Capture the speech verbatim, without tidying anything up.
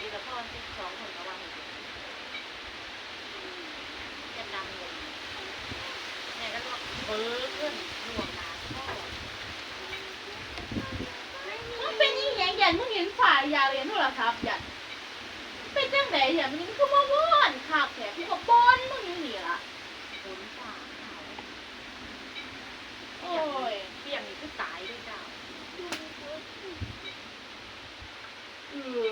นี่ละพ่อสิสองคนก็ว่าให้เฮ็ด จะดังเลย แม่ก็เลยว่าเบอร์เพิ่นล่วงหน้าพ่อ มึงเป็นอีหยัง ย่านมึงเห็นฝ่ายอยากเล่นโทรศัพท์ ย่าน เป็นจั่งใด ย่าน มึงคือบ่วอนคักแท้ กูก็บ่นมึงอยู่นี่ล่ะ ฝนฟ้าหนาว โอ้ย เที่ยงนี่คือตายเด้อเจ้า เออ